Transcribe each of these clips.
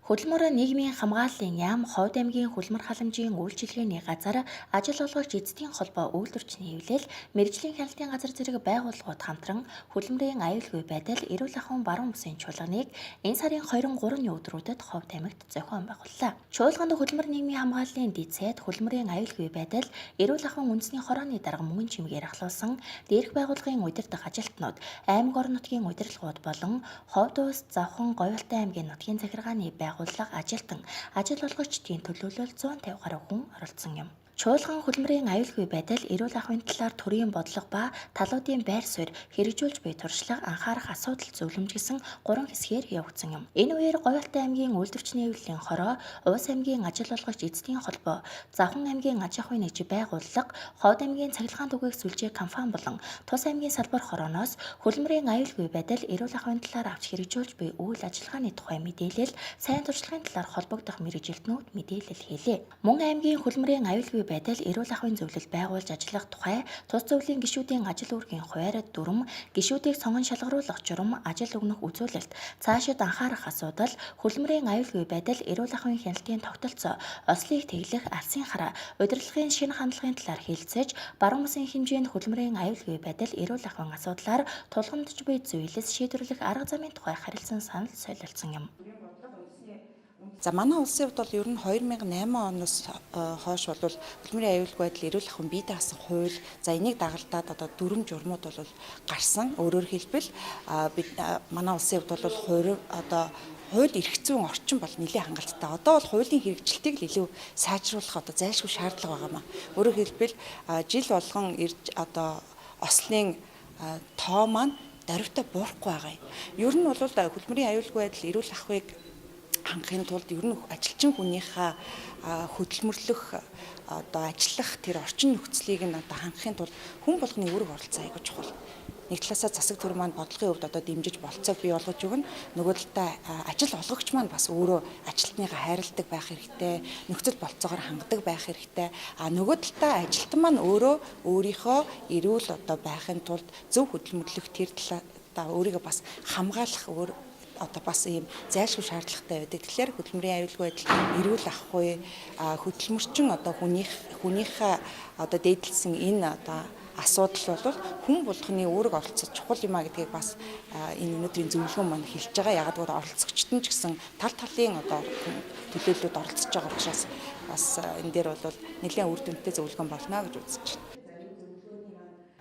Хөдөлмөр нийгмийн хамгааллын яам Ховд аймгийн Хөдөлмөр халамжийн үйлчилгээний газар ажил олгогч эцдийн холбоо үйлдвэрчний хэвлэл мэргэжлийн хяналтын газар зэрэг байгууллагууд хамтран хөдөлмөрийн аюулгүй байдал эрүүл ахуйн баруун бүсийн чуулганыг энэ сарын 23-ны өдрүүдэд Ховд аймагт зохион байгууллаа. Чуулганд хөдөлмөр нийгмийн хамгааллын дэд сайд хөдөлмөрийн аюулгүй байдал эрүүл ахуйн үндэсний хорооны дарга мөнгөн чимгээр ахлуулсан дээрх байгууллагын удирдах ажилтнууд, аймаг орон нутгийн удирдлагууд болон Ховд улс Завхан Говьалтай аймгийн нутгийн захиргааны байгууллага ажилтан, ажил олгогчдын төлөөлөл 150 гаруй хүн оролцсон юм. Чуулган хөдөлмөрийн аюулгүй байдал, эрүүл ахуйн талаар төрийн бодлого ба талуудын байр суурь, хэрэгжүүлж буй туршлага, анхаарах асуудал зөвлөмж гэсэн гурван хэсгээр явагдсан юм. Энэ үеэр Говьалтай аймгийн үйлдвэрчний хэвлэлийн хороо, Уус аймгийн ажил олгогч эцдийн холбоо, Завхан аймгийн аж ахуйн нэгж байгууллага, Ховд аймгийн цахилгаан түгээх сүлжээ компани болон Тус аймгийн салбар хорооноос хөдөлмөрийн аюулгүй байдал, эрүүл ахуйн талаар авч хэрэгжүүлж буй үйл ажиллагааны тухай мэдээлэл, сайн туршлагын талаар холбогдох мэргэжилтнүүд мэдээлэл хийлээ. Мөн аймгийн хөдөлмөрийн аюулгүй байдал, эрүүл ахуйн зөвлөл байгуулж ажиллах тухай тус зөвлөлийн гишүүдийн ажил үүргийн хуваарь дүрэм, гишүүдийг сонгон шалгаруулах журам, ажил өгнөх үзүүлэлт, цаашид анхаарах асуудал, хөдөлмөрийн аюулгүй байдал, эрүүл ахуйн хяналтын тогтолцоо, ослыг тэглэх, алсын хараа, удирдлагын шинэ хандлагын талаар хэлэлцэж, баруун бүсийн хэмжээнд хөдөлмөрийн аюулгүй байдал, эрүүл ахуйн асуудлаар тулгамдж буй зүйлс шийдвэрлэх арга замын тухай харилцан санал солилцсон юм. За манай улсын хувьд бол ер нь 2008 оноос хойш бол хөдөлмөрийн аюулгүй байдал эрүүл ахуйн бие даасан хууль за энийг дагалдаад одоо дүрэм журмууд бол гарсан. Өөрөөр хэлбэл бид манай улсын хувьд бол хууль одоо хууль эрх зүйн орчин бол нэлээд хангалттай. Одоо бол хуулийн хэрэгжилтийг л илүү сайжруулах одоо зайлшгүй шаардлага байгаа маа. Өөрөөр хэлбэл жил болгон ирж одоо ослын тоо маань дөрвтэй буурахгүй байгаа юм. Ер нь бол хөдөлмөрийн аюулгүй байдал эрүүл ахуйг хангахын тулд ер нь ажилчин хүнийхээ хөдөлмөрлөх одоо ажиллах тэр орчин нөхцөлийг нь одоо хангахын тулд хүн болгоны үүрэг оролцоо аягүй чухал. Нэг талаасаа засаг төр маань бодлогын хувьд одоо дэмжиж болцоог бий болгож өгнө. Нөгөө талдаа ажил олгогч маань бас өөрөө ажилтныгаа хайрладаг байх хэрэгтэй, нөхцөл болцоогоор хангадаг байх хэрэгтэй. А нөгөө талдаа ажилтан маань өөрөө өөрийнхөө эрүүл одоо байхын тулд зөв хөдөлмөрлөх тэр талаа өөрийгөө бас хамгаалах өөр одоо бас ийм зайлшгүй шаардлагатай байдаг. Тэгэхээр хөдөлмөрийн аюулгүй байдал, эрүүл ахуй, хөдөлмөрчин одоо хүнийхээ одоо дээдэлсэн энэ одоо асуудал бол хүн болгоны үүрэг оролцоо чухал юм а гэдгийг бас энэ өнөөдрийн зөвлөгөө маань хэлж байгаа. Ягаад гэвэл оролцогчд нь ч гэсэн тал талын одоо төлөөллүүд оролцож байгаа учраас бас энэ дээр бол нэлээд үр дүнтэй зөвлөгөө болно гэж үзэж байна.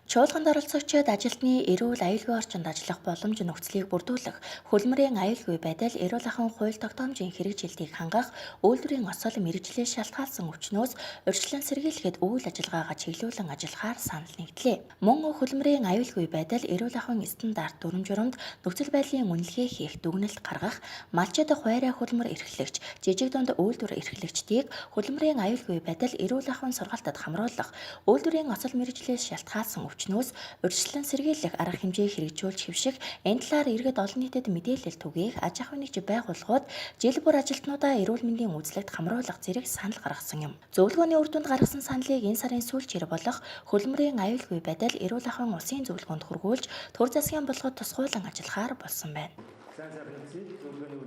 Чуулганд оролцогчид ажилтны эрүүл аюулгүй орчинд ажиллах боломж нөхцөлийг бүрдүүлэх, хөдөлмөрийн аюулгүй байдал, эрүүл ахуйн хууль тогтоомжийн хэрэгжилтийг хангах, үйлдвэрийн осол мэргэжлээс шалтгаалсан өвчнөөс урьдчилан сэргийлэхэд үйл ажиллагаагаа чиглүүлэн ажиллахаар санал нэгдлээ. Мөн хөдөлмөрийн аюулгүй байдал, эрүүл ахуйн стандарт дүрэм журамд нөхцөл байдлын үнэлгээ хийх, дүгнэлт гаргах, малчид хуваарь хөдөлмөр эрхлэгч, жижиг дунд үйлдвэр эрхлэгчдийг хөдөлмөрийн аюулгүй байдал, эрүүл ахуйн сургалтад хамруулах, үйлдвэрийн осол мэргэжлээс шалтгаалсан өвчнөөс урьдчилан сэргийлэх арга хэмжээ хэрэгжүүлж хэвших, энэ талаар иргэд олон нийтэд мэдээлэл түгээх, аж ахуйн нэгж байгууллагууд жил бүр ажилтнуудаа эрүүл мэндийн үзлэгт хамруулах зэрэг санал гаргасан юм. Зөвлөгөөний үр дүнд гаргасан саналыг энэ сарын сүүлчээр болох хөдөлмөрийн аюулгүй байдал, эрүүл ахуйн улсын зөвлөгөөнд хүргүүлж төр засгийн бодлогод тусгуулan ажиллахаар болсон байна. Сайн сайхан.